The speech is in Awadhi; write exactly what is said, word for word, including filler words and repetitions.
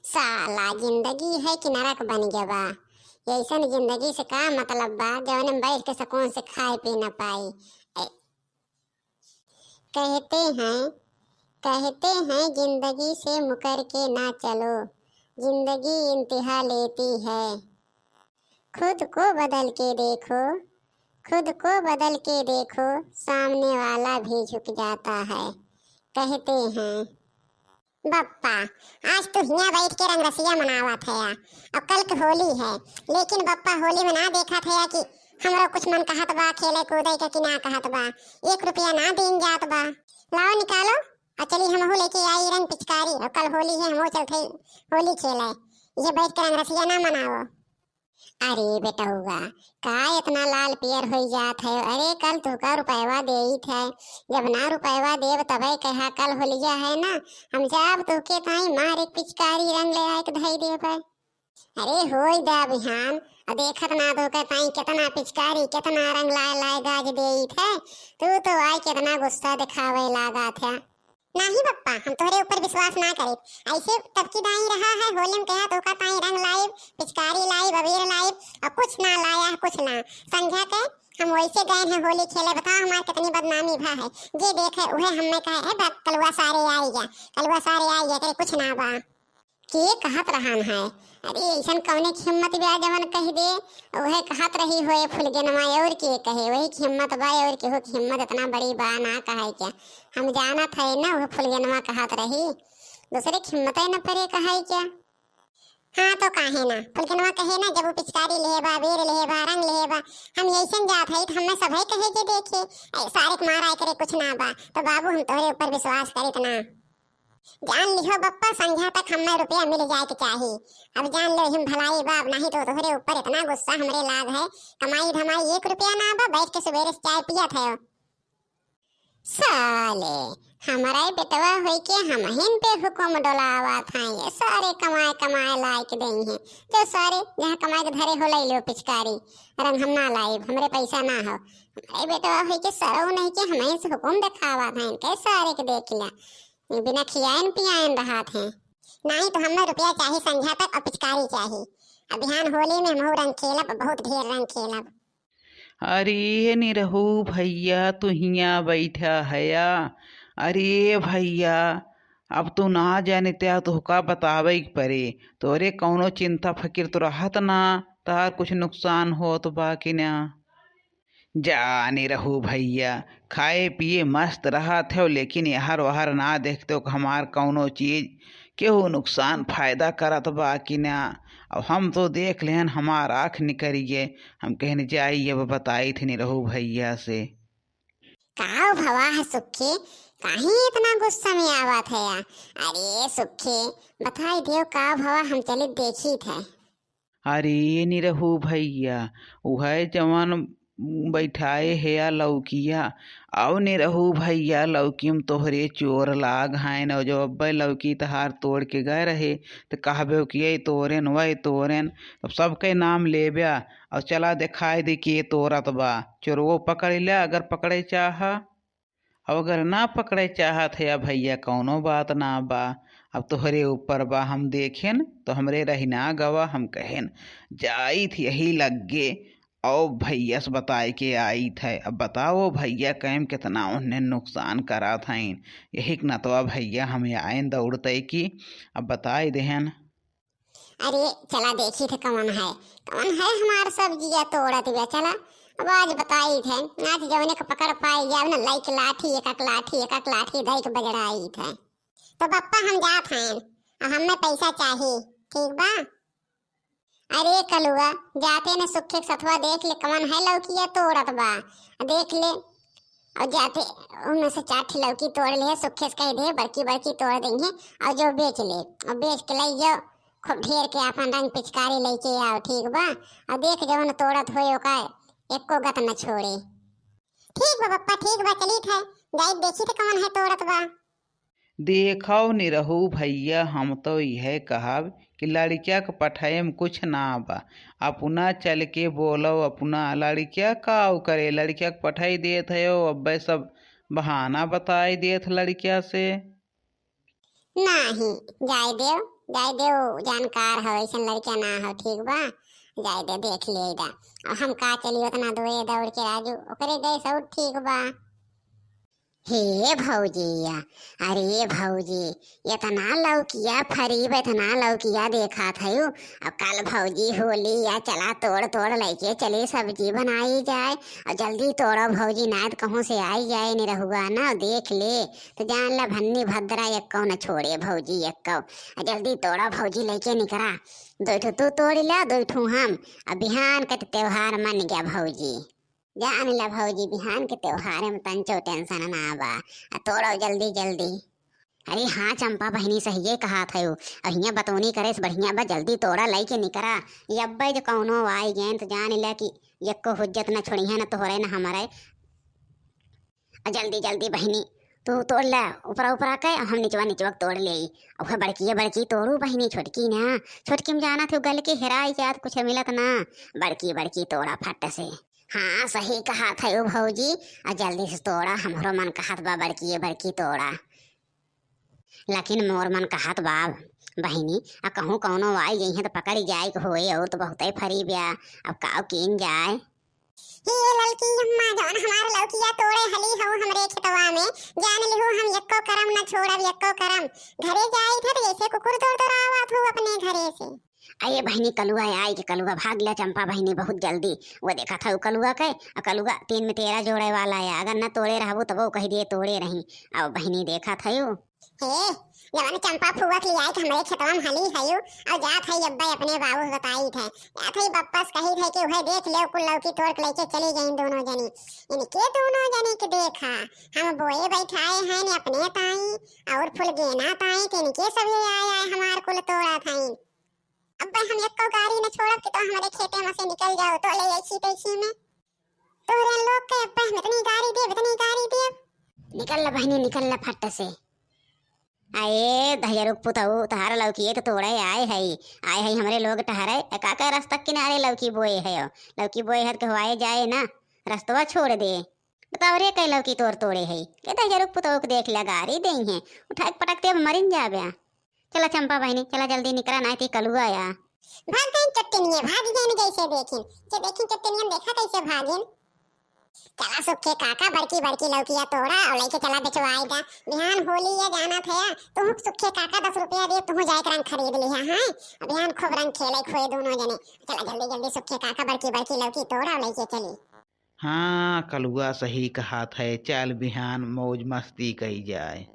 साला, जिंदगी है कि नरक बन गया बा। ऐसन जिंदगी से का मतलब बा, जौन में बैठ के सुकून से खाए पी न पाई। ए, कहते हैं, कहते हैं, जिंदगी से मुकर के ना चलो, जिंदगी इंतहा लेती है। खुद को बदल के देखो, खुद को बदल के देखो, सामने वाला भी झुक जाता है, कहते हैं। बप्पा, आज तू हियाँ बैठ के रंगरसिया मनावत है, और कल के होली है, लेकिन बप्पा, होली में ना देखत है कि हमरो कुछ मन कहत बा खेले कूदे के कि ना कहत बा। एक रुपया ना दीन जात बा। लाओ निकालो, और चली हमहू लेके आई रंग पिचकारी, और कल होली है, हमहू चलते होली खेले। ये बैठ के रंगरसिया ना मनाओ। अरे बेटउआ, का इतना लाल पियर होई जात है? अरे कल तुहका रुपयवा देइत है, जब ना रुपयवा देब तबे कहा कल होलिया है ना, हम जाब तुहके ताई मार एक पिचकारी रंग ले आए के धई देबे। अरे होई दा बिहान, आ देखत ना तुहके ताई कितना पिचकारी, कितना रंग लाए लाए गाज देइत है। तू तो आई कितना गुस्सा दिखावे लागत है। नाही बप्पा, हम तोहरे ऊपर विश्वास ना करीब। ऐसे टपकी दाई रहा है, होली में कहा तोहका ताई रंग लाइब, पिचकारी लाइब, अबीर लाइब, और कुछ ना लाया है, कुछ ना। संझा के हम वैसे गए हैं होली खेले, बताओ हमार कितनी बदनामी भा है। जे देखे उहे हमें कहे, "ए बा, कलुआ सारे आई गया, कलुआ सारे आई गया, करे कुछ ना बा।" के कहत रहन है? अरे ऐसन कौने की हिम्मत बा जवन कह दे? उहे कहत रही होए फुलगेनवा, और के कहे? वही की हिम्मत बा, और केहू की हिम्मत इतना बड़ी बा ना कहे क्या? हम जानत है ना, उहे फुलगेनवा कहत रही, दूसरे की हिम्मत है न परे कहे क्या? हाँ तो काहे ना, फुलगेनवा कहे ना, जब वो पिचकारी लेहे बा, बेर लेहे बा, रंग लेहे बा, हम ऐसन जात है तो हमें सभे कहे जे देखे, "ए, सारे के मारा करे कुछ ना बा।" तो बाबू हम तोहरे ऊपर विश्वास करित ना। जान लिहो बप्पा, संझा तक हमें रुपया मिल जाए के चाही। अब जान लो हम भलाई बा, अब नहीं तो तोहरे ऊपर इतना गुस्सा हमरे लाग है। कमाई धमाई एक रुपया ना बा, बैठ के सुबेरे से चाय पियत है। साले, हमारा ही बेटवा होई के हमहिन पे हुकुम डोलावत हैं। ये सारे कमाए कमाए लाए के देई हैं। जो सारे जहाँ कमाए के धरे हो लई लो पिचकारी, रंग हम ना लाइब, हमरे पैसा ना हो। हमारे बेटवा होई के सरऊ नहीं के हमहिन से हुकुम देखावत हैं। कैसे सारे के देख लिया, बिना खियाइन पियाइन रहत हैं। नाहीं तो हमें रुपया चाही संझा तक और पिचकारी चाही। अब बिहान होली में हमहू रंग खेलब, बहुत ढेर रंग खेलब। अरे निरहू भैया, तू हियाँ बैठा हया? अरे भैया, अब तू ना जाने त्या तोहका बतावे के परे। तोरे कौनो चिंता फकिर तो रहत ना, तहार कुछ नुकसान होत बा कि ना? जा निरहू भैया, खाए पिए मस्त रहत हो, लेकिन यहर वहर ना देखते हो कि हमार कौनो चीज केहू नुकसान फायदा करत बा कि ना। अब हम तो देख लेहन, हमार आँख निकरी गे। हम कहन जाई, अब बताई थे निरहू भैया से। का भवा है सुखी, काहे इतना गुस्सा में आवत है या? अरे सुखी, बताई दियो का भवा, हम चलित देखी थे। अरे निरहू भैया, उहै जवन बैठाए हया लौकिया, अउ निरहू भैया, लौकी में तोहरे चोर लाग हैं। अउ जब अब्बै लौकी तहार तोड़ के गए रहे, त कहबे कि "ये तोरेन, वै तोरेन", तब सबके नाम लेब्या, अउ चला देखाई दे के तोरत बा। चोरवो पकड़ ल्या अगर पकड़े चाहा। अब अगर ना पकड़े चाहत है या भैया, कौनो बात ना बा, अब तोहरे ऊपर बा। हम देखेन तो हमरे रही ना गवा, हम कहेन जाइत यही लग्गे, औ भैया से बताए के आइत है। अब बताओ भैया, कैम कितना उन्हें नुकसान करात हैं। यही के नतवा भैया हम आएन दौड़ते कि अब बताए देहन। अरे चला देखी थे कौन है, कौन है हमार सब्जिया तोड़त बा। चला अब आज बताई थे, आज जौने के पकड़ पाई जाब ना, लाइक लाठी, एक एक लाठी, एक एक लाठी दई के बजड़ाई थे। तो बप्पा हम जात हैं, अब हमें पैसा चाही, ठीक बा? अरे कलुआ, जाते ने सुखे के सथवा देख ले कौन है लौकिया तोड़त बा, देख ले। और जाते उनमें से चार ठे लौकी तोड़ ले, सुखे से कह दे बड़की बड़की तोड़ देंगे, और जो बेच ले, और बेच के लाई जो खूब ढेर के अपन रंग पिचकारी लेके आओ, ठीक बा? और देख जवन तोड़त होए ओका एको गत न छोड़े। ठीक बा पप्पा, ठीक बा, चलित है, जाई देखी थे कौन है तोड़त बा। देखौ निरहू भैया, हम तो इहे कहब कि लड़किया के पठए में कुछ ना बा। अपना चल के बोलौ अपना लड़किया, का उ करे, लड़किया के पठाई देत है, अब्बे सब बहाना बताई देत लड़किया से। नाही, जाए देव, जाए दे, उ जानकार हो, ऐसन लड़किया ना हो, ठीक बा? जाए दे, देख ले दा। अब हम का चली उतना दूरे दौड़ के राजू, ओकरे गैस और ठीक बा। हे भौजी या, अरे भौजी, इतना लौकिया फरीब, इतना लौकिया देखा थयू। अब कल भौजी होली या, चला तोड़ तोड़ लइके चली, सब्जी बनाई जाए। और जल्दी तोड़ो भौजी, नाय त कहूँ से आई जाए निरहुआ ना, देख ले। तो जान ला भन्नी भद्रा एक्को न छोड़े भौजी एक्को। आ जल्दी तोड़ा भौजी, लइके निकरा। दो ठो तू तोड़ ला, दो ठो हम। अब बिहान के त त्योहार मन गया भौजी। जान ला भौजी, बिहान के त्योहार में तंचो टेंशन ना बा। आ तोड़ो जल्दी जल्दी। अरे हाँ चंपा बहिनी, सहिए कहा थयू। अब हियाँ बतौनी करे से बढ़िया बा, जल्दी तोड़ा, लइके निकरा। ये अब्बे जो कौनो आई गए त जान ला कि एक्को हुज्जत न छोड़िहे, न तोहरे न हमरे। आ जल्दी जल्दी बहिनी, तू तोड़ ले ऊपरा ऊपरा के, हम निचवा निचवा के तोड़ लेई। अब है बड़की, ये बड़की तोड़ू बहिनी, छोटकी ना, छोटकी में जाना थे गल के हेराई जात, कुछ मिलत ना। बड़की बड़की तोड़ा फट से। हाँ सही कहा थयू भौजी, आ जल्दी से तोड़ा, हमरो मन कहत बा बड़की, ये बड़की तोड़ा। लेकिन मोर मन कहत बा बहिनी, आ कहूँ कौनो आई जइहे त पकड़ जाए के होए, और तो बहुते फरी ब्या, अब काव कीन जाए। हे ललकी अम्मा, जौन हमार लौकिया तोड़े हली हऊ हमरे खेतवा में, जान लिहू हम एक्को करम न छोड़ब, एक्को करम। घरे जाई थे त जैसे कुकुर दौड़ दौड़ावत हऊ अपने घरे से। अये बहिनी, कलुआ आई के कलुआ भाग ले चंपा बहिनी बहुत जल्दी। वो देखा थयू कलुआ के, आ कलुआ तीन में तेरह जोड़े वाला है, अगर न तोड़े रहबू तबो कह दिए तोड़े रही। अब बहिनी देखा थयू। हे, जवन चंपा फुआ के लियाई के हमरे खेतवा में हली हयू, और जात है अब्बे अपने बाबू से बताई थे। जात है बप्पा से कही थे कि उहे देख ले, कुल लौकी तोड़ के लेके चली गई दोनों जनी। इनके दोनों जनी के देखा, हम बोए बैठाए हैं ने अपने ताई, और फुलगेना ताई के इनके सभी आए आए हमार कुल तोड़ा था। अब्बे हम एक्को गारी न छोड़ब कि तो हमरे खेते में से निकल जाओ, तो ले ऐसी तैसी में। तोहरे लोग के अब्बे हम इतनी गारी देब, इतनी गारी देब। निकल ला बहिनी, निकल ला फट से। अये दहिजरुक पुतऊ, तोहार लौकी एक तोड़े आए हई, आए हई हमरे लोग टहरे। ए, का का रास्ता किनारे लौकी बोए है? लौकी बोए है त कहवाए जाए ना, रस्तवा छोड़ दे। बताओ रे, कै लौकी तोर तोड़े है? के दहिजरुक पुतऊ के देख ले, गारी देई है, उठा के पटक दे, अब मरिन जाबे। चला चंपा बहिनी, चला जल्दी निकरा, नाय ती कलुआ आया। भाग गई चट्टनिया, भाग गई जैसे देखिन। जे देखिन चट्टनिया, देखा कैसे भागिन। चला सुखे काका बड़की बड़की लौकिया तोड़ा और लेके चला बेचवाई दा। बिहान होली या जाना थे, तुहू सुखे काका दस रुपया दे, तुहू जाए के रंग खरीद लिहा, हाँ? अब बिहान खूब रंग खेले खोए दोनों जने। चला जल्दी जल्दी सुखे काका बड़की बड़की लौकी तोड़ा और लेके चली। हाँ, कलुआ सही कहात है, चल बिहान मौज मस्ती कई जाए।